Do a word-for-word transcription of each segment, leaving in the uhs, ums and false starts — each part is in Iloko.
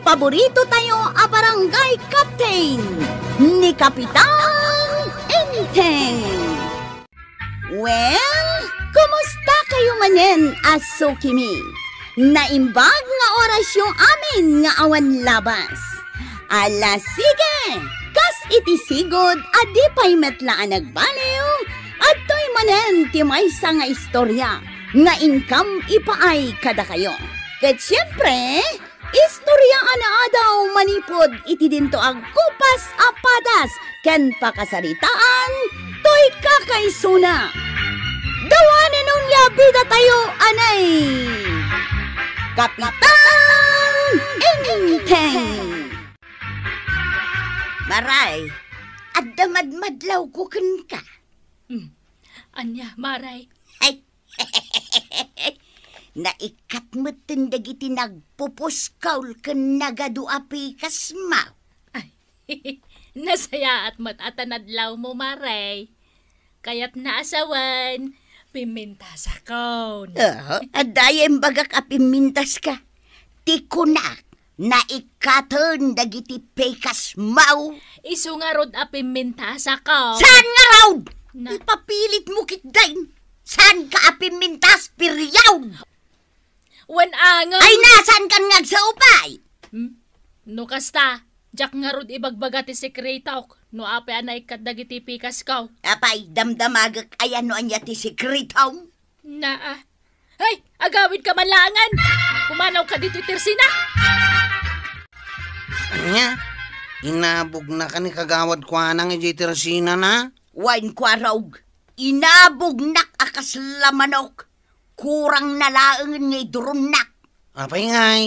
paborito tayo a barangay captain, ni Kapitan Enteng. Well, kumusta kayo manen a sukimi? Naimbag nga orasyo amin nga awan labas. Ala, sige! Kas iti sigud a di pay met la a nagbaliw, adtoy manen ti maysa nga istorya nga inkam ipaay kadakayo. Ket siempre, istorya a naadaw manipud iti dinto a gupas a padas ken pakasaritaan toy kakaisuna. Dawanen onia bidatayo, anay! Kapitan Enteng! Maray, adda madmadlawko kenka. Hmm. Ania, Maray? Ay, naikkat metten dagiti nagpupuskaw ken nagadu a pikas, ma. Ay, nasayaat met a ta nadlawmo, Maray. Kayatna a sawen, pimmintasakon. Oo, adda aya imbagak a pimmintaska. Ti kunak, naikkaten dagiti pikas, maw. Isu ngarud a pimmintasakon. Saan ngarud? Na- Ipapilit mo kitdin. Saan ka a pimmintas, period? Wen a nga. Ay, na, saan kan nga agsaupay? Hmm? No kasta, diak ngarud ibagbaga ti sekretok, no apay a naikkat dagiti pikasko. Apay, damdamagek aya no ania ti sekretom? Naa. Ay, agawidka man laengen. Pumanawka ditoy tersina. Ania? Inabugnaka ni Kagawad Kuanang idiay tersinana? Wen, Kuarog, inabugnak a kasla manok. Kurangna laengen nga iduronnak. Apay ngay,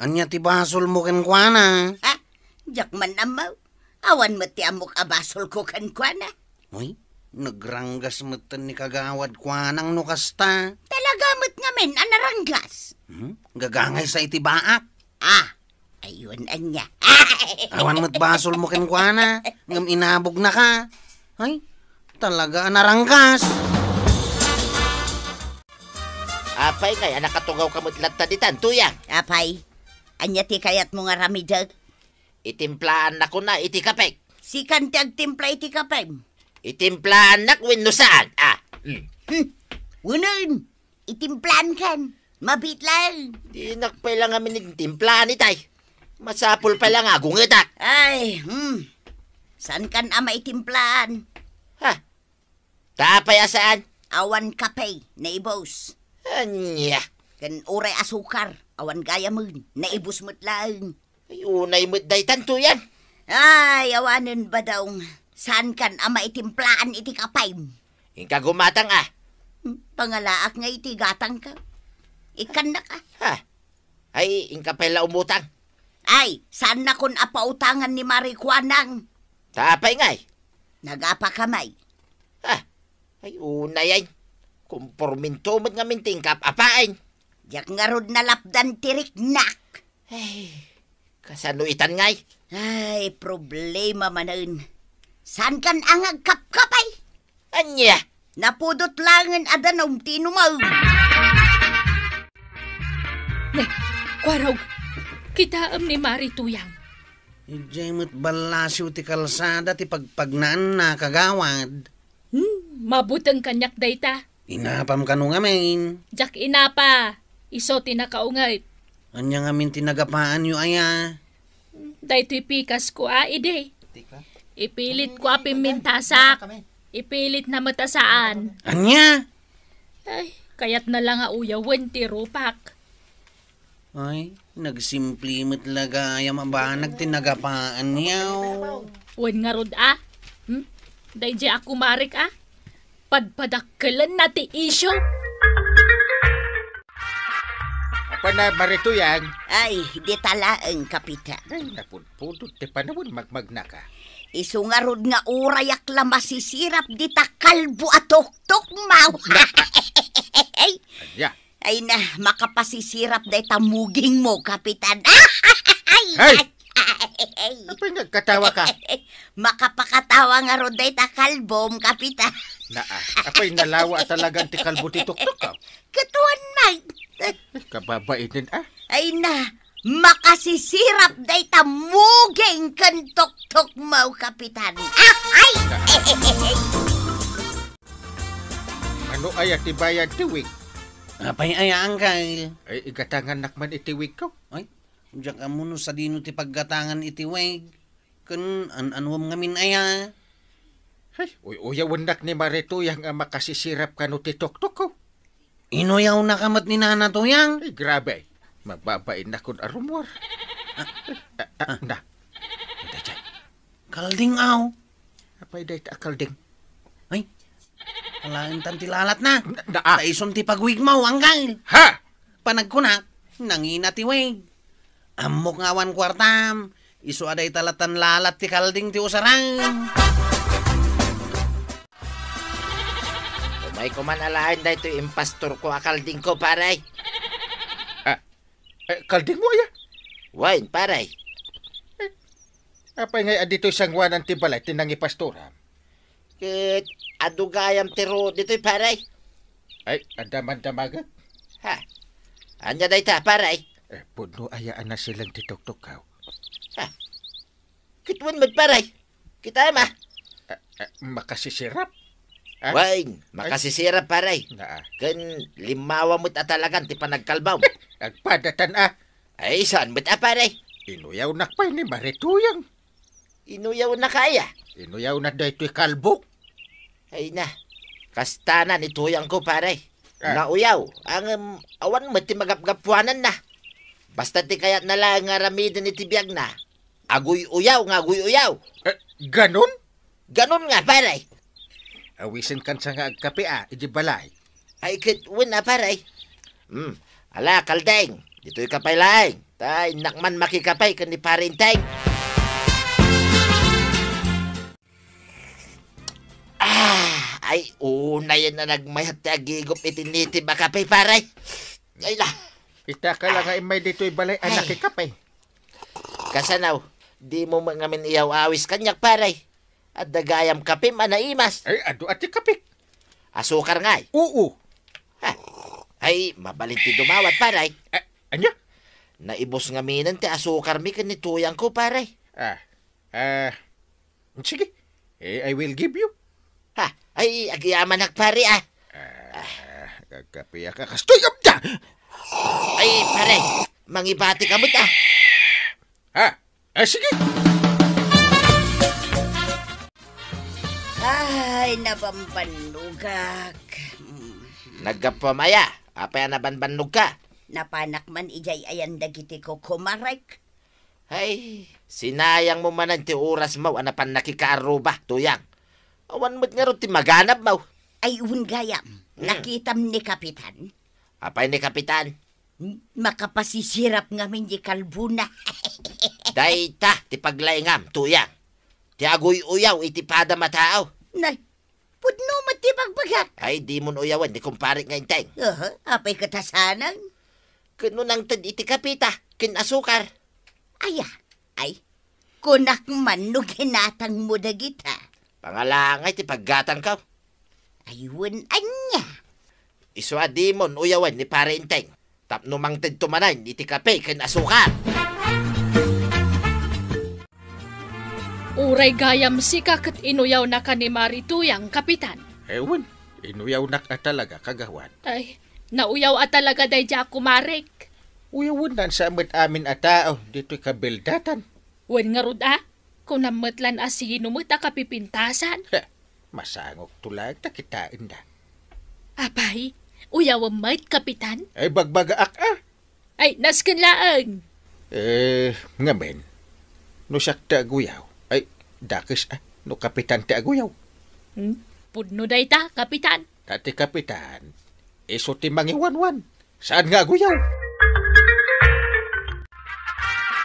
ania ti basolmo kenkuana? Ha? Diak man ammo. Awan met ti ammok a basolko kenkuana. Uy, nagranggas metten ni Kagawad Kuanang no kasta. Talaga met ngamin a naranggas. Hmm? Gagangaysa iti baak. Ah, aywan ania. Awan met basolmo kenkuana, ngem inabugnaka. Ay, talaga a naranggas. Apay ngay a nakatugawka met latta ditan, Tuyang? Apay, ania ti kayatmo nga aramidek? Itimplaannakon a iti kapek. Sikan ti agtimpla iti kapem? Itimplaannak wenno saan? Ah, hmm. Hmm. Wenen, itimplaankan. Mabiit laeng. Dinak pay la ngamin itimplaan itay. Masapul pay la nga agungedak. Ay, hmm. Saankan a maitimplaan? Ha? Ta apay a saan? Awan kape, naibus. Ania? Ken uray asukar, awan gayamen, naibus met laeng. Ay, unay met daytan, Tuyang. Ay, awanen, Badong. Saankan a maitimplaan iti kapem? Inka gumatang, a. Hmm, pangalaak nga iti gatangka. Ikkannak, a. Ha? Ay, inka pay la umutang. Ay, saannakon a pautangan ni Mari Kuanang. Ta apay ngay? Nagapaka may. Ah, ay, unay ay. Komporminto met ngamin ti inkap-apaen. Diak ngarud nalapdan ti riknak. Ay, kasano itan ngay? Ay, problema manen. Saankan a nga agkapkap ay? Ania? Napudot laengen a danum ti inumem. Ne, Kuarog, kitaem ni Mari Tuyang. Idiay met ballasiw ti kalsada ti pagpagnaenna, kagawad. Hmm, mabuteng kaniak dayta. Inapam kano ngamin? Diak inapa, isu ti nakaunget. Ania ngamin ti nagapaanyo aya? Daytoy pikasko a idi. Ipilitko a pimmintasak. Ipilitna met a saan. Ania? Ay, kayatna la nga uyawen ti rupak. Ay, nagsimple met la gayam a banag ti nagapaanyo. Wen ngarud a? Hmm? Daydiay a kumarek a? Padpadakkelenna ti isyu. Apo na, Mari Tuyang. Ay, dita laeng, Kapitan. Ay, napudpudot ti panawen, magmagnaka. Isu ngarud nga urayak la masisirap dita kalbo a tuktok, maw. Ay, ania? Ay na, makapasisirap dayta mugingmo, Kapitan. Ay! Ay! Apay nga agkatawa ka? Makapakatawa ngarud dayta kalbom, Kapitan. Naa, apay nalawa talagan ti kalbo ti tuktok, a? Katuan, Mike. Kababainen, a? Ay na, Makasisirap dayta muging ken tuktukmo, Kapitan. Ah, ay! Mano aya ti bayad ti wig? Apay aya, Angkel? Ay, igatangannak man iti wigko. Ay, diak ammo no sadino ti paggatangan iti wig. Ken an-anuem ngamin aya? Ay, uy-uyawennak ni Mari Tuyang a makasisirap kano ti tuktukko. Inuyawnaka met ni Nana Tuyang? Ay, grabe. Mababainnak kun a rumor. Ah, ah, ah. Na. Daydiay. Kalding, aw. Apay dayta a kalding? Ay, alaentan ti lalatna. Na, na, ah. Ta isun ti pagwigmo, Angkel. Ha? Panagkunak, nangina ti wig. Ammok nga awan kuartam, isu a dayta latan lalat ti kalding ti usaram. Umay koman alaen daytoy impastorko a kaldingko, pare. Ah, eh, kaldingmo aya? Wen, pare. Eh, apay ngay a ditoy sanguanan ti balay ti nangipastoram? Ket adu gayam ti ruod ditoy, pare. Ay, adda mandamagek. Ha? Ania dayta, pare? Eh, pudno aya a nasileng ti tuktukko? Ha? Ket wen met, pare. Kitaem, a? Eh, eh, makasisirap? Ha? Wen, ay, makasisirap, pare. Naa. Ken limmawa met a talagan ti panagkalbam. Agpadatan, a? Ay, saan met a, pare? Inuyawnak pay ni Mari Tuyang. Inuyawnaka aya? Inuyawna daytoy kalbok. Ay na, kasta na ni Tuyangko, pare. Ah. Nauyaw, ngem awan met ti magapgapuananna. Basta ti kayatna laeng nga aramiden iti biagna, aguy-uyaw nga aguy-uyaw. Eh, ganon? Ganon nga, pare. Awisenkan sa nga agkape, a, iti balay. Ay, ket wen a, pare. Hmm, ala, kalding. Ditoyka pay laeng. Ta innak man makikape ken ni Pare Enteng. Ah, ay, unayen a nagmayat ti agigop iti nitib a kape, pare. Ay, la. Itaka la nga immay ditoy balay a, ay, nakikape. Kasano, dimo met ngamin iyaw-awis kaniak, pare? Adda gayam kapem a naimas. Ay, adu a ti kapek. Asukar ngay? Oo. Ha. Ay, mabalin ti dumawat, pare. A-, ania? Naibus ngaminen ti asukarmi ken ni Tuyangko, pare. Ah. Ah. Sige. Eh, I will give you. Ha. Ay, agyamanak, pare, a. Ah, agkapeak a kastoy, amda! Ay, pare, mangibatika met, a. Ha? Ah, sige. Ay, nabambannogak. Mm. Naggapuam aya? Apay a nabambannogka? Napanak man idiay ayan dagiti kukumarek. Ay, sinayangmo manen ti orasmo a napan nakikaarruba, Tuyang. Awan met ngarud ti maganabmo. Ay, wen gayam. Hmm. Nakitam ni Kapitan? Apay ni Kapitan? Makapasisirap ngamin di kalbona. Dayta ti paglaingam, Tuyang. Ti aguy-uyaw iti padam a tao. Nay, pudno met ti bagbagak. Ay, dimon uyawen ni kumparek nga Enteng. Aha, apay ket a saanen? Ket no nangted iti kapeta ken asukar. Aya, ay, kunak man no ginatangmo dagita. Pangalangay ti paggatangko. Ay, wen ania? Isu a dimon uyawen ni Pare Enteng tapno mangtedto manen iti kape ken asukar. Uray gayam sika ket inuyawnaka ni Mari Tuyang, Kapitan. Eh, wen, inuyawnak a talaga, kagawad. Ay, nauyaw a talaga daydiay a kumarek. Uyawennan sa met amin a tao ditoy kabeldatan. Wen ngarud a, kunam met lan a sino met a kapipintasan. Heh, masangokto laeng ta kitaenda. Apay, uyawem met, Kapitan? Ay, bagbagaak a. Ay, nasken laeng. Eh, ngamin, no siak ti aguyaw, ay, dakes a, no Kapitan ti aguyaw. Hmm? Pudno dayta, Kapitan. Ta ti Kapitan, isu ti mangiwanwan. Saan nga aguyaw?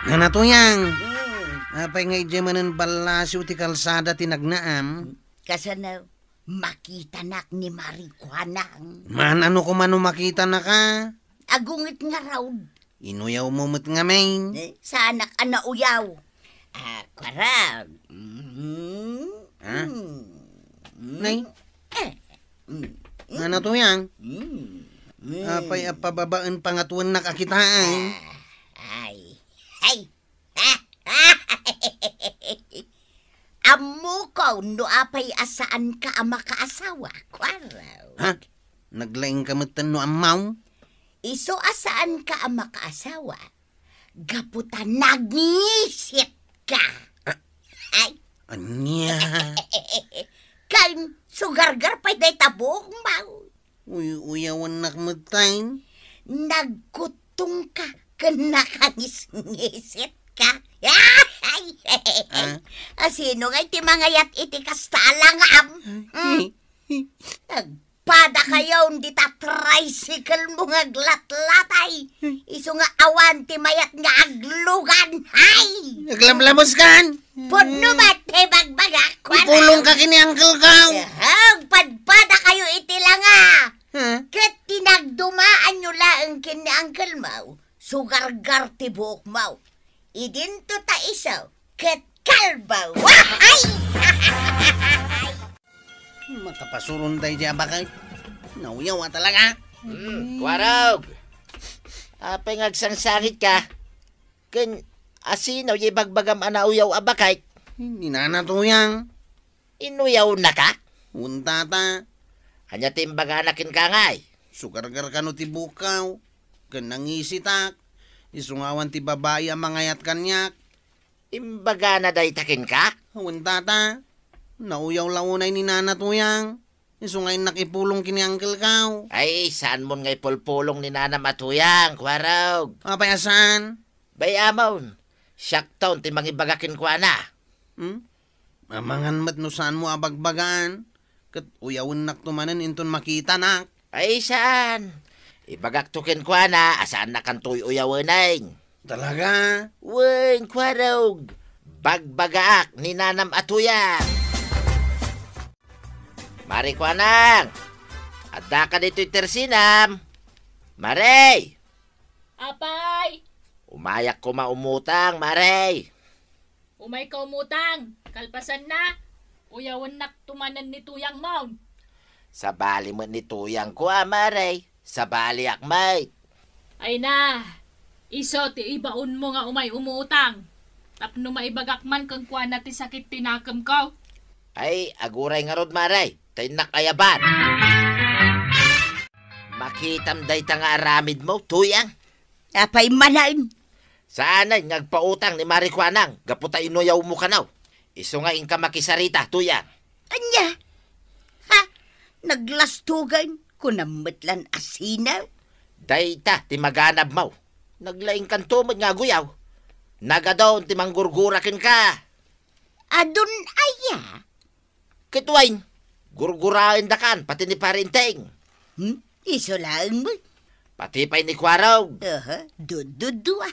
Nana Tuyang, hmm, apay nga idiay manen ballasiw ti kalsada ti nagnaam? Kasano, makitanak ni Mari Kuanang. Maan, ano koma no makitanaka? Agunget ngarud. Inuyawmo met ngamin. Eh, saanak a nauyaw. Ah, kuarag. Mhm. Ha? Mm. Nay? Eh. Mm. Nana Tuyang? Mm. Mm. Apay a pababaen pangatuennak a kitaen? Ah, ay, Ay! Ammokon no apay a saanka a makaasawa, Kuarog. Ha? Naglaingka metten no ammom? Isu a saanka a makaasawa, gapu ta nagngisit ka. Ah. Ay. Ania? Ken sugargar pay dayta buokmo. Uy-uyawennak metten. Nagkuttongka ken nakangisngisit ka. Ay. Ah? Asino ngay ti mangayat iti kasta a langam? Hmm? Nagpadakayon dita tricycle mo nga aglatlatay. Isu nga awan ti mayat nga aglugan. Ay! Naglamlamuskan. Pudno met ti bagbagak, kuana. Ipulongka ken ni Uncle ko. Agpadpadakayo iti langa. Ha? Ket ti nagdumaanyo laeng ken ni Uncle mo, sugargar ti buokmo. Idinto ta isu ket kalbo. Ay! Makapasuron daydi a baket. Nauyaw a talaga. Hmm, Kuarog. Apay nga agsangsangitka? Ken asino 'yay ibagbagam a nauyaw a baket? Ni Nana Tuyang. Inuyawnaka? Wen, Tata. Ania ti imbagana kenka ngay? Sugargar kano ti buokko, ken nangisitak. Isu nga awan ti babai a mangayat kaniak. Imbagana dayta kenka? Wen, Tata. Nauyaw la unay ni Nana Tuyang. Isu nga innak ipulong ken ni Uncle ko. Ay, saanmon nga ipulpulong ni Nanam a Tuyang, Kuarog. Apay a saan? Bay-amon, siakton ti mangibaga kenkuana. Hmm? Amangan met no saanmo a bagbagaan, ket uyawennakto manen inton makitanak. Ay, saan. Ibagakto kenkuana a saannakanto uy-uyawenen. Talaga? Wen, Kuarog. Bagbagaak ni Nanam a Tuyang. Mari Kuanang, addaka ditoy tersinam. Mari! Apay! Umayak koma umutang, Mari. Umayka umutang, kalpasanna, uyawennakto manen ni Tuyangmon. Sabali met ni Tuyangko a, Mari. Sabaliak met. Ay na, isu ti ibaonmo nga umay umutang. Tapno maibagak man kenkuana ti sakit ti nakemko. Ay, aguray ngarud, Mari. Ta innak ayaban. Makitam dayta nga aramidmo, Tuyang. Apay manen? Saanen nga agpautang ni Mari Kuanang gapu ta inuyawmo kano. Isu nga inka makisarita, Tuyang. Ania? Ha? Naglastugan? Kunam met lan a sino? Dayta ti maganabmo. Naglaingkanto met nga aguyaw. Nagadun ti manggurgura kenka. Adun aya? Ket wen, gurguraendakan pati ni Pari Enteng. Hmm? Isu laeng met. Pati pay ni Kuarog. Aha, dududua.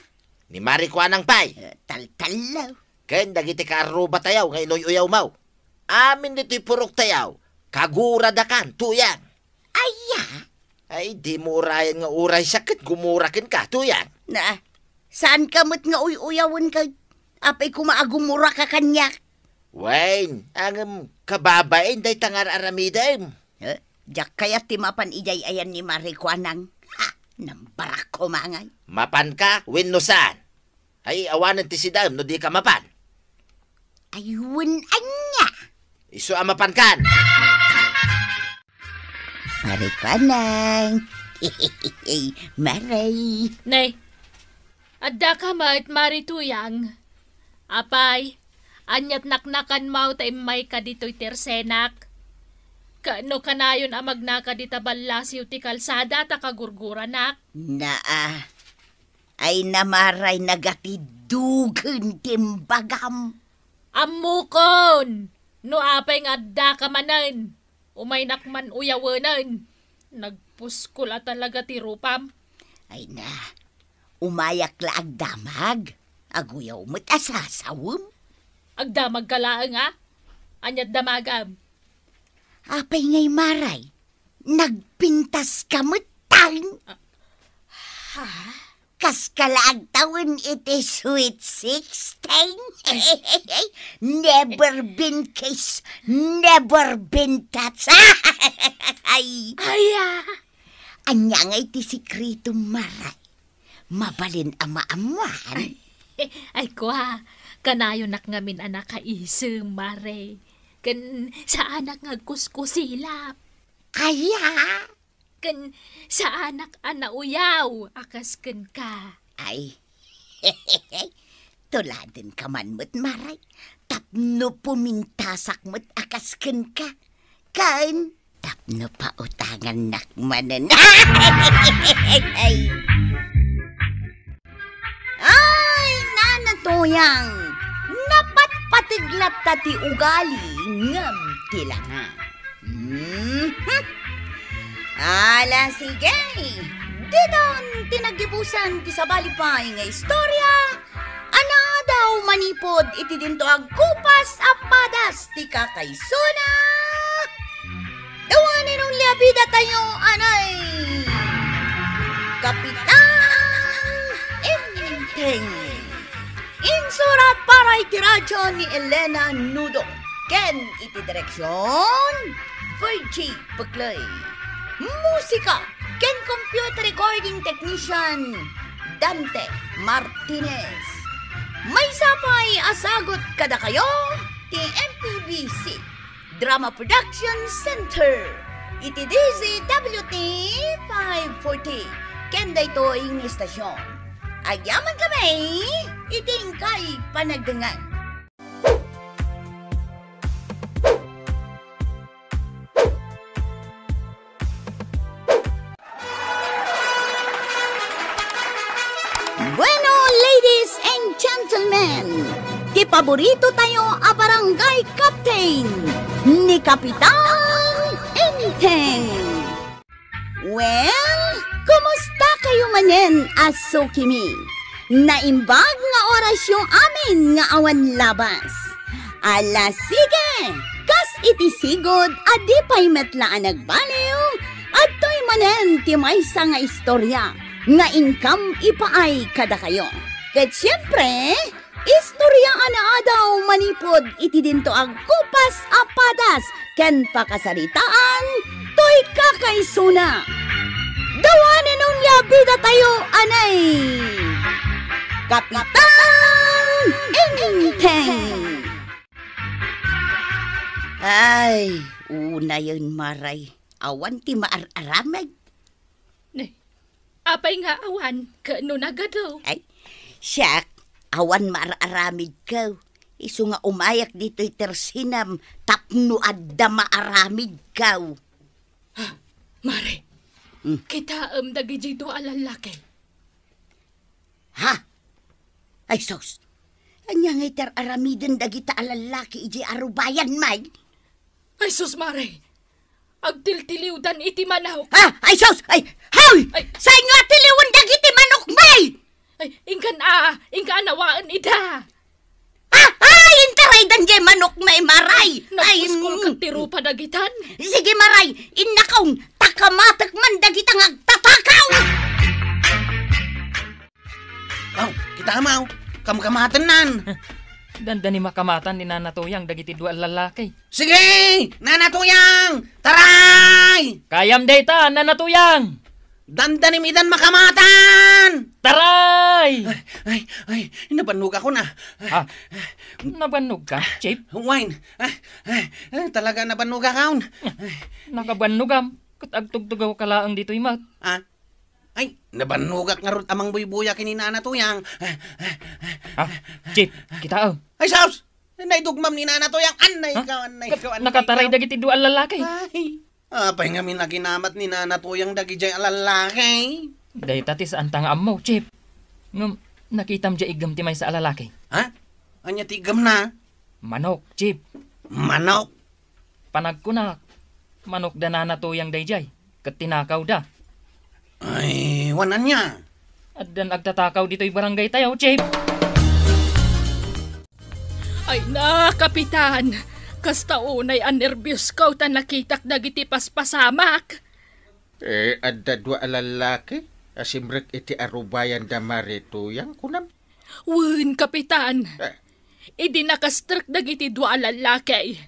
Ni Mari Kuanang pay. Eh, taltallo. Ken dagiti kaarrubatayo nga inuy-uyawmo. Amin ditoy puroktayo, kaguradakan, Tuyang. Aya? Ay, dimo urayen nga uray siak ket gumura kenka, Tuyang. Na, saanka met nga uy-uyawen ket apay koma a gumuraka kaniak? Wen, ngem kababain dayta nga ar-aramidem. Eh, diak kayat ti mapan idiay ayan ni Mari Kuanang. Ha, nambarak koma ngay. Mapanka wenno saan? Ay, awanen ti sidaem no dika mapan. Ay, wen ania? Isu a mapankan. Mari Kuanang. Mari. Nay, addaka met, Mari Tuyang. Apay, aniat naknakanmo ta immayka ditoy tersenak? Ket no kanayon a magnaka dita ballasiw ti kalsada ta kagurguranak? Naa. Ay, namaray, nagatiddugen ti imbagam. Ammokon, no apay nga addaka manen, umaynak man uyawenen. Nagpuskol a talaga ti rupam. Ay na, umayak la agdamag. Aguyaw met a sasawem. Agdamagka laeng a? Ania't damagam? Apay ngay, Maray? Nagpintaska met tan? Ah, ha? Kaska la agtawen iti Sweet Sixteen? Never been kiss, never been touch. Ay. Ay, ah. Ania ngay ti sikretom, Maray? Mabalin a maammuan? Ay. Ay, kua, kanayonak ngamin a nakaisem, Mare. Ken saanak nga agkuskusilap. Aya? Ken saanak a nauyaw a kas kenka. Ay, tuladenka man met, Mare, tapno pumintasak met a kas kenka. Ken tapno pautangannak manen. Ay. Ay, Nana Toyang, napatpateg latta ti ugali ngem ti langa. Mhm. Ala, sige. Ditan ti naggibusan ti sabali pay nga istorya a naadaw manipud iti dinto agkupas a padas ti kakaisuna. The one and only a bidatayo, anay, Kapitan Enteng. Insurat para iti radyo ni Elena Nudo ken iti direksyon, Virgie Peclay. Musika ken computer recording technician, Dante Martinez. Maysa pay a sagut kadakayo ti M P B C Drama Production Center iti D Z W T five forty ken daytoy nga istasyon. Agyaman kami iti inkay panagdengngeg. Bueno, ladies and gentlemen, ti paborito tayo a barangay captain, ni Kapitan Enteng. Well, kumusta kayo manen a sukimi? Naimbag nga orasyo amin nga awan labas. Ala, sige! Kas iti sigud a di pay met la a nagbaliw, adtoy manen ti maysa nga istorya nga inkam ipaay kadakayo. Ket siempre, istorya a naadaw manipud iti dinto agkupas a padas ken pakasaritaan toy kakaisuna. The one and only a bidatayo, anay, Kapitan Enteng. Ay, unayen, Maray. Awan ti maar-aramid. Ne, apay nga awan ken no nagadu? Ay, siak, awan maar-aramidko. Isu nga umayak ditoy tersinam tapno adda maaramidko. Ha, Mare, Hmm. kitaem dagidiay dua a lallaki. Ha? Ay sus! Ania nga iti ar-aramiden dagita a lallaki idiay arubayan, may? Ay sus, Mare! Agtiltiliwdan iti manok! Ha? Ay sus! Ay, haw! Ay! Saan nga atiliwen dagiti manok, may? Ay, inkan a, inka a nawaen ida! Ah, ay, intaraydan jay manok, may, Maray! Ay, Napuskol mm. ket ti rupa dagitan! Sige, Maray! Innakaw! Takamatek man dagita nga agtatakaw! Aw, kita amaw, kamkamatennan. Dandani makamatan ni Nana Tuyang dagiti dua a lallaki. Sige, Nana Tuyang! Taray! Kayam dayta, Nana Tuyang! Dandanim idan makamatan! Taray! Ay, ay, ay, nabannogakon. Ha? Nabannogka, Chief? Wine. Ay, ay, ay, talaga nabannogakon. Nakabannogam, ket agtugtugawka laeng ditoy met. Ha? Ay, nabannogak ngarud a mangbuybuya ken ni Nana Tuyang. Ha? Chief, kitaem. Ay, sus! Naidugmam ni Nana Tuyang. Annay Ha? ka, annay Kat-, ka, annay nakataray ka. dagiti dua a lalaki. Ay, apay ngamin a kinamat ni Nana Tuyang dagidiay a lalaki? Dayta ti saanta nga ammo, Chief. Ngem, nakitam diay iggem ti maysa a lalaki. Ha? Ania ti iggemna? Manok, Chief. Manok? Panagkunak, manok da Nana Tuyang daydiay, ket tinakawda. Ay, wen ania? Addan agtatakaw ditoy barangay tayo, Chief. Ay na, Kapitan! Kasta unay a nerbios ko ta nakitak dagiti paspasamak. Eh, adda dua a lallaki a simrek iti arubayan da Mare Tuyang, kunam? Wen, Kapitan. Eh. Idi nakastrek dagiti dua a lallaki,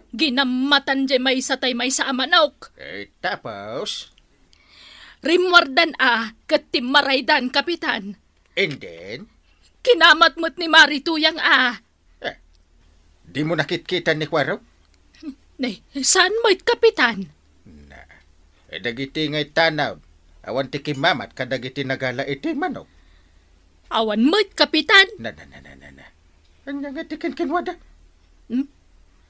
ginammatan diay maysa tay maysa a manok. Eh, tapos? Rimmuardan a ket timmaraydan, Kapitan. And then? Kinamat met ni Mari Tuyang a. Eh, dimo nakitkita ni Kuwaro? Nay, saan met, Kapitan? Na, eh, dagiti nga itanaw, awan ti kimmamat kadagiti nagala iti manok. Awan met, Kapitan. Na, na, na, na, na, na. Ania nga ti kinkinwada? Hmm?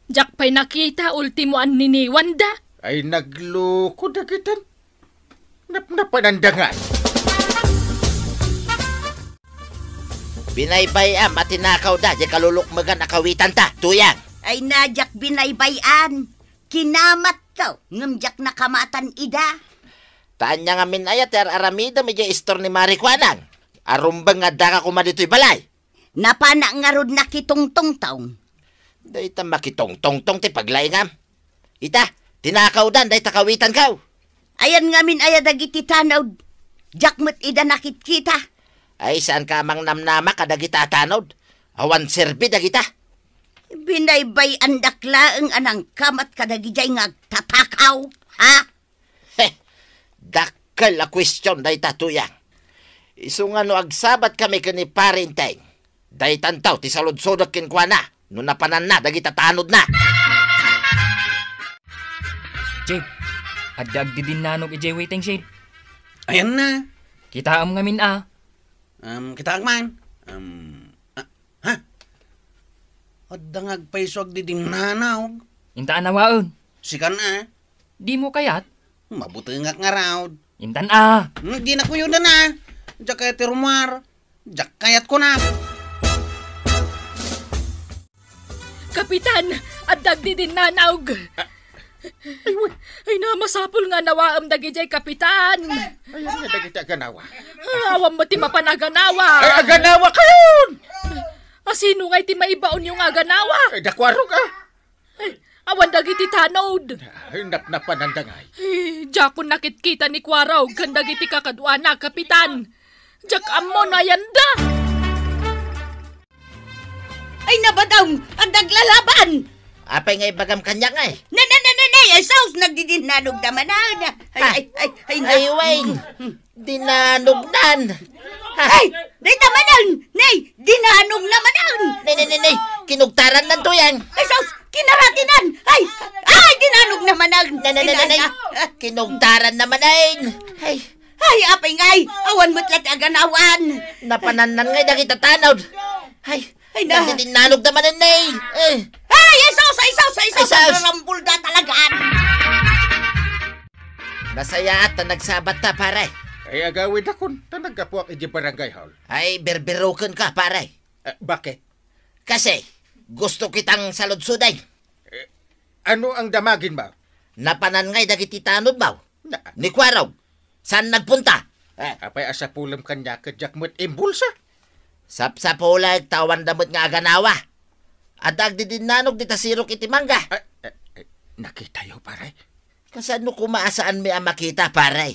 Diak pay nakita, ultimo anniniwanda. Ay, nagloko dagitan. Napnapananda ngay. Binaybay-am a tinakawda diay kalulukmegan a kawitanta, Tuyang. Ay na, diak binaybay-an. Kinamatko, ngem diak nakamatan ida. Ta ania ngamin aya ti ar-aramidem idiay istor ni Mari Kuanang? Arumbeng nga addaka koma ditoy balay. Napana ngarud nakitungtungtong. Dayta makitungtungtong ti paglaingam. Ita, tinakawdan dayta kawitanko. Ayan ngamin aya dagiti tanod. Diak met ida nakitkita. Ay, saanka a mangnamnama kadagita a tanod? Awan serbi dagita. Binaybay-andak laeng a nangkamat kadagidiay nga agtatakaw, ha? He, dakkel a kuestion dayta, Tuyang. Isu nga no agsabatkami ken ni Pari Enteng, daytanto ti saludsodek kenkuana no napananna dagita tanodna. Chief, adda agdidinnanog idiay waiting shed. Ayan na. Kitaem ngamin a. Um, kitaak man. Um, ah, ha? Adda nga agpayso agdidinnanaog. Inta a nawaen. Sikan a. Dimo kayat? Mabutengak ngarud. Intan a. Hmm, di na kuyonan a. Diak kayat ti rummuar. Diak kayat kuna. Kapitan, adda agdidinnanaog. Ah. Ay, wen. Ay na, masapul nga nawaem dagidiay, Kapitan. Ay, ania dagiti aganawa? Ah, awan met ti mapan aganawa. Ay, aganawa kayon! Asino ngay ti maibaonyo nga aganawa? Ay, da Kuarog a. Ay, awan dagiti tanod. Ay, napnapananda ngay. Ay, diakon nakitkita ni Kuarog ken dagiti kakaduana, Kapitan. Diak ammo no ayanda. Ay, nabadong! Adda aglalaban! Apay nga ibagam kaniak ngay? Na, na, na, na, na, ay, sus, nagdidinanogda manen. Ay, ah, ay, ay, ay, na. Ay, wen. Dinanognan. Ay, dayta manen. Nay, dinanogna manen. Nay, nay, nay, nay. Kinugtarannan, Tuyang. Ay, sus, kinaratinan. Ay, ay, dinanogna manen. Nay, nay, nay, nay, nay. Kinugtaranna manen. Ay. Ay, apay ngay, awan met la ti aganawan. Napanannan ngay dagita tanod. Ay, ay, na. Nagdidinanogda manen, nay. Eh. Ay, ay, sus, ay, sus, ay, sus, ay, sus. Nagrarambulda talaga. Nasayaat ta nagsabatta, pare. Ay, agawidakon, ta naggapuak idiay barangay hall. Ay, birbirukenka, pare. Eh, bakit? Kasi, gusto kitang saludsoden. Eh, ano ang damagin mo? Napanan ngay dagiti tanod mo. Na- Ni Kuarog, saan nagpunta? Eh. Apay a sapulem kaniak ket diak met imbulsa? Sapsapulek ta awanda met nga aganawa. Adda agdidinnanog dita sirok iti mangga. Eh, eh, eh, nakitayo, pare? Kasano koma a saanmi a makita, pare?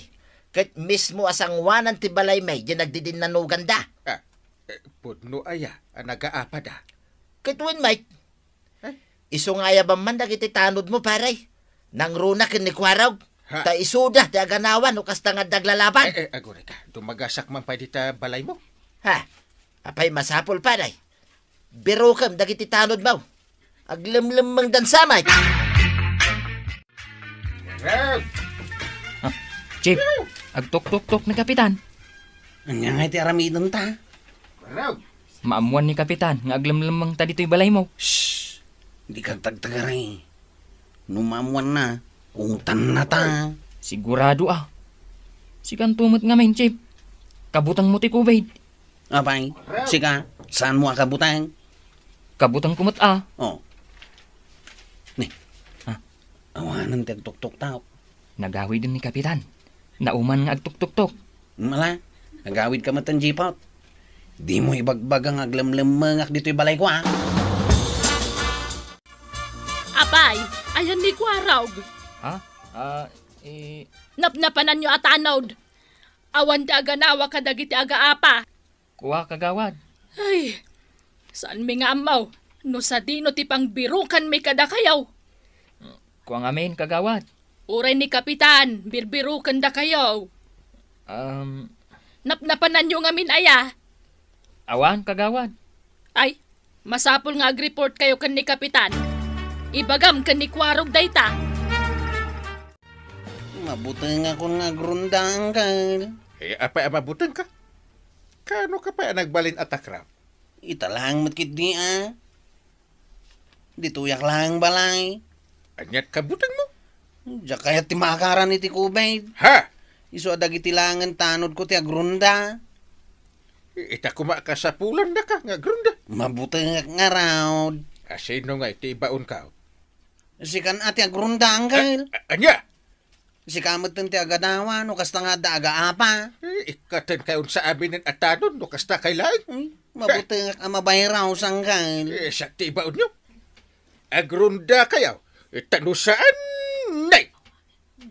Ket mismo a sangoanan ti balaymi diay nagdidinnanoganda. Ah, eh, pudno aya a nagaapada? Ket wen met. Eh? Isu nga ayaban man dagiti tanodmo, pare. Nangruna ken ni Kuarog. Ha? Ta isuda ti aganawa no kasta nga adda aglalaban. Eh, eh, aguray ka. Dumagasak man pay dita balaymo. Ha? Apay masapul, pare. Birukem dagiti tanodmo. Aglemlemmengdan sa met. Kuarog! Ah, Chief, agtuktuktok ni Kapitan. Ania nga iti aramidenta? Kuarog! Maammuan ni Kapitan nga aglemlemmengta ditoy balaymo. Shh! Dika agtagtagari. No maammuanna, ungtannata. Sigurado a. Sikanto met ngamin, Chief. Kabutengmo ti COVID. Apay, sika, saanmo a kabuteng? Kabutengko met a. Oh. Ni. Ah. Awanen ti agtuktuktok. Nagawiden ni Kapitan. Nauman nga agtuktuktok. Mala, nagawidka met, Jipot. Dimo ibagbaga nga aglemlemmengak ditoy balayko, a. Apay, ayan ni Kuarog. Ha? Ah, eh. Napnapananyo a tanod. Awan ti aganawa kadagiti agaapa. Kua, kagawad. Ay, saanmi nga ammo no sadino ti pangbirukanmi kadakayo. Kua ngamin, kagawad. Uray ni Kapitan, birbirukendakayo. Um, Napnapananyo ngamin aya? Awan, kagawad. Ay, masapul nga agreportkayo ken ni Kapitan. Ibagam ken ni Kuarog dayta. Mabutengakon nga agrunda, Angkel. Eh, apay a mabutengka? Kaano ka pay a nagbalin a takrab? Ita laeng met ketdi a. Ditoyak laeng balay. Ania't kabutengmo? Diak kayat ti maakaran iti COVID. Ha? Isu a dagiti laengen tanodko ti agrunda. I-, ita koma a kasapulannaka nga agrunda. Mabutengak ngarud. A, sino nga iti ibaonka? Sikan a ti agrunda, Angkel. A-, a-, ania? Sika metten ti agadawa no kasta nga adda agaapa. Eh, ikkatenkayon sa aminen a tanod no kasta kay laeng. Hmm, mabutengak a mabayraw, Angkel. Eh, siak ti ibaonyo. Agrundakayo. Eh, ta no saan, nay.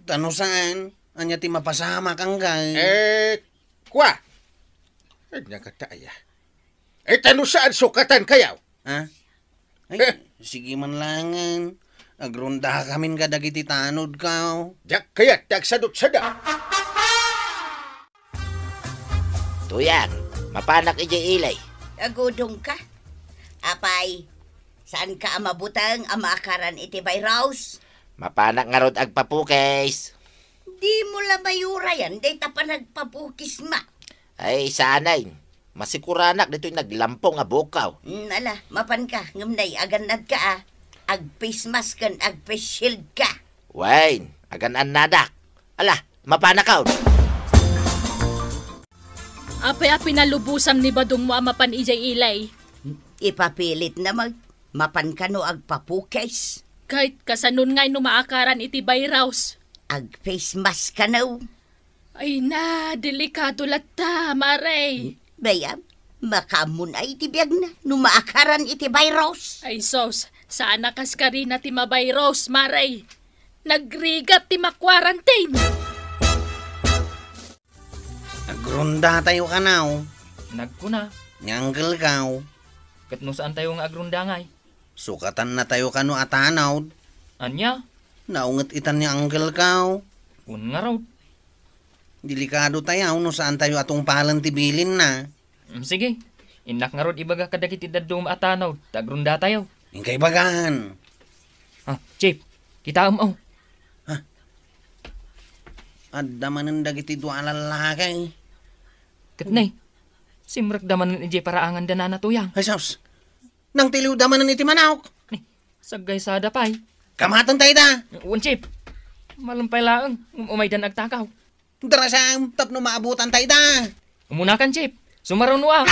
Ta no saan, ania ti mapasamak, Angkel? Eh, kua. Ania kata aya? Eh, ta no saan sukatankayo? Ha? Ay, eh, sige man laengen. Agrundakamin kadagiti tanodko. Diak kayat ti agsadutsada. Tuyang, mapanak idiay ili. Agudongka. Apay, saanka a mabuteng a maakaran iti virus? Mapanak ngarud agpapukis. Dimo la mayurayan dayta panagpapukisma. Ay, saanen. Masikuranak ditoy naglampong a buokko. Mm, ala, mapanka, ngem nay, agannadka a. Ag-face mask ken ag-face shield ka. Wen, agan-annadak. Ala, mapanakon. Apay a pinalubosam ni badongmo a mapan idiay ili? Ipapilitna met, mapan kano agpapukis. Ket kasanon ngay no maakaran iti virus? Ag-face mask kano. Ay na, delikado latta, Mare. Bayam, makaammon ay ti biagna no maakaran iti virus. Ay sus, saan a kas karina ti mavirus, Mare. Nagrigat ti ma-quarantine. Agrundatayo kano. Nagkuna. Ni Angkelko. Ket no saantayo nga agrunda ngay? Sukatannatayo kano a tanod. Ania? Naunget itan ni Angkelko. Wen ngarud. Delikadotayo no saantayo a tungpalen ti bilinna. Mm, sige. Innak ngarud ibaga kadagiti dadduma a tanod ta agrundatayo. Inka ibagan. Ah, Chief, kitaem, oh. Ha? Adda manen dagiti dua a lallaki. Ket ne, simrekda manen idiay paraangan da Nana Tuyang. Ay, sus. Nangtiliwda manen iti manok. Ni, saggaysada pay. Kamatentayo ida. Wen, Chief. Malem pay laeng, um-, umaydan agtakaw. Darasam, tapno maabutanta ida. Umunakan, Chief. Sumaruno a.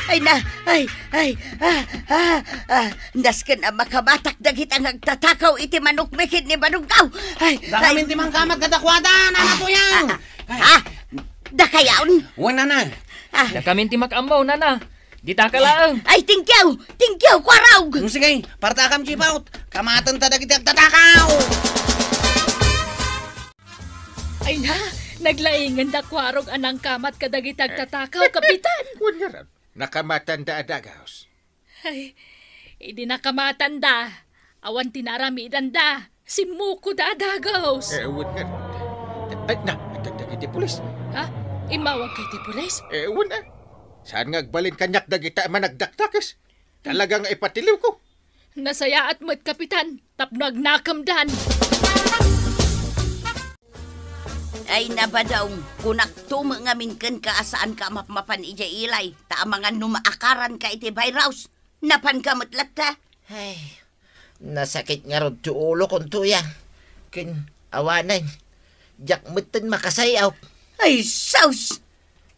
Ay na, ay, ay, ah, ah, ah, nasken a makamatak dagita nga agtatakaw iti manokmi ken ni Badongko. Ay, dakamin ti mangkamat kadakuada, Nana Tuyang. Ah, ah, ah. Dakayon? Wen, Nana. Ah. Dakamin ti makaammo, Nana. Dita ka laeng. Ay, thank you! Thank you, Kuarog! Mm, sige, partakam, Chief Out. Kamatenta dagiti agtatakaw! Ay na, naglaingen da Kuarog a nangkamat kadagiti agtatakaw, Kapitan! Wen ngarud, nakamatanda a dagus. Ay, idi nakamatanda, awan ti naaramidanda. Simmukoda a dagus. Eh, wen ngarud. Ay, na, adda dagiti pulis. Ha? Immawagka iti pulis? Eh, wen a. Saan nga agbalin kaniak dagita a managdakdakes? Talaga nga ipatiliwko. Nasayaat met, Kapitan, tapno agnakemdan. Ay, na Badong, kunakto met ngamin kenka a saanka a mapmapan idiay ili, ta amangan no maakaranka iti virus. Napanka met latta. Ay, nasakit ngarud ti ulokon, Tuyang. Ken awanen, diak metten makasay-op. Ay, sus!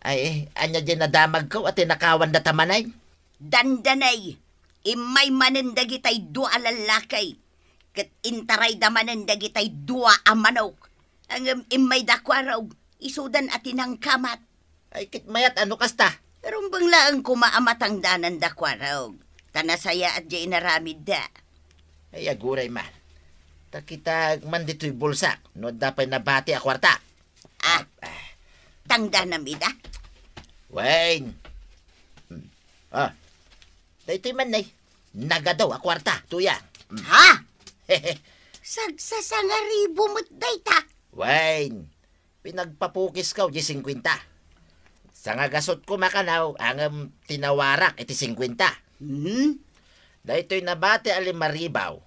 Ay, ania diay nadamagko a tinakawan data manen? Dandanay, immay manen dagitay dua a lallaki, ket intarayda manen dagitay dua a manok. Ngem immay da Kuarog, isudan a ti nangkamat. Ay, ket mayat a no kasta. Rumbeng laeng koma a matangdanan da Kuarog, ta nasayaat diay inaramidda. Ay, aguray man. Ta kitag man ditoy bulsak no adda pay nabati a kuarta. Ah, tangdanam ida? Wen. Hmm. Ah, daytoy man, nay. Nagadu a kuarta, Tuyang. Hmm. Ha? Sagsasangaribu met dayta. Wen. Pinagpapukisko diay singkuenta. Sangagasutko makanaw, ngem tinawarak iti singkuenta. Hmm? Daytoy nabati a limaribaw,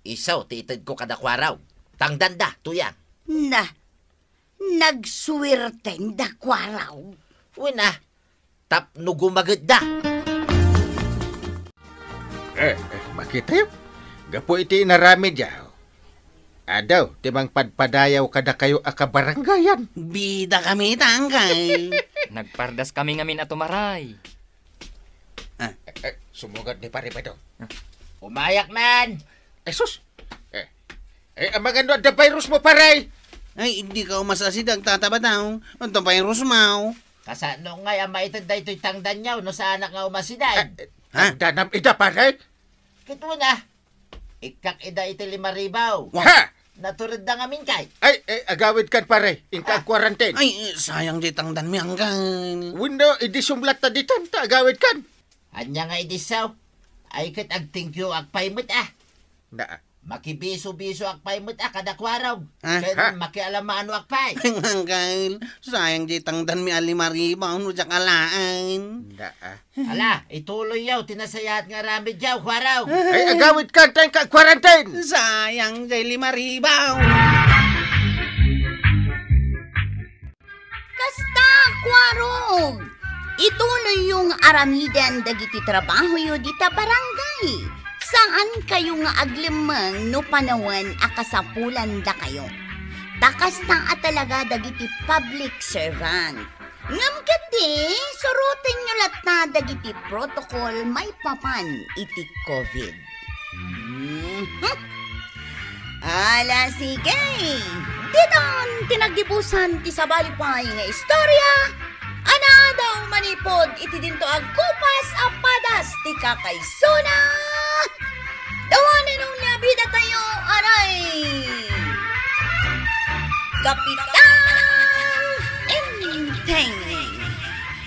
isu ti itedko kada Kuaraw. Tangdanda, tuyang. Na, nagsuwerten da Kuaraw. Wen a, tapno gumagedda. Eh, eh, makitayo. Gapu iti inaramidyo, adu ti mangpadpadayaw kadakayo a kabarangayan. Bida kami, tangkay. Nagpardas kami ngamin a tumaray. Ah. Eh, eh, sumugod ni Pare Badong. Umayak man! Eh, sus! Eh, eh, amangan no adda virus mo, pare? Ay, dika umasida, agtatabataw. Adda virus mo. Kasano ngay a maited daytoy tangdanyo no saanak nga umasida? Eh, eh, Ha? Tangdanam ida, pare? Kituna, ikkak ida iti limaribaw. Wa- Ha? Naturedda ngamin kay. Ay, eh, agawidkan, pare. Inka Ah. quarantine. Ay, eh, sayang di tangdanmi, anggan. Wenno, idi sumlatta ditan, ta agawidkan. Ania nga idi saw? Ay, ket agthank you ak pay met, ah. Na. Makibiso-bisoak pay met, ah, kada Kuaraw. Ah. Ken Ha? makialamanoak pay. Anggan, sayang di tangdanmi a limaribaw no diak alaen. Na, ah. Ala, ituloyyo ti nasayaat nga aramidyo, Kuaraw. Ay, agawidkan, ta inka quarantine. Sayang jay limaribaw. Kasta, Kuaraw, ituloyyo nga aramiden dagiti trabahoyo dita barangay. Saankayo nga aglemmeng no panawen a kasapulandakayo. Ta kasta a talaga dagiti public servant. Ngem ketdi, surotenyo latta dagiti protocol maipapan iti covid. Mhm. Ala, sige. Ditan ti naggibusan ti sabali pay nga istorya a naadaw manipud iti dinto agkupas a padas ti kakaisuna. The one and only a bidatayo, aray! Kapitan Enteng.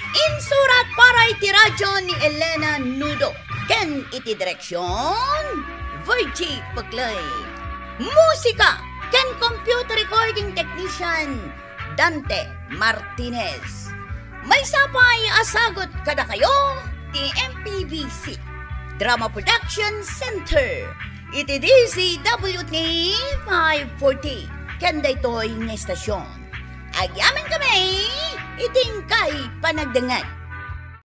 Insurat para iti radyo ni Elena Nudo ken iti direksion, Virgie Peclay. Musika ken computer recording technician, Dante Martinez. Maysa pay a sagut kadakayo ti M P B C Drama Production Center iti D Z W T five forty ken daytoy nga istasyon. Agyamankami iti inkay panagdengngeg.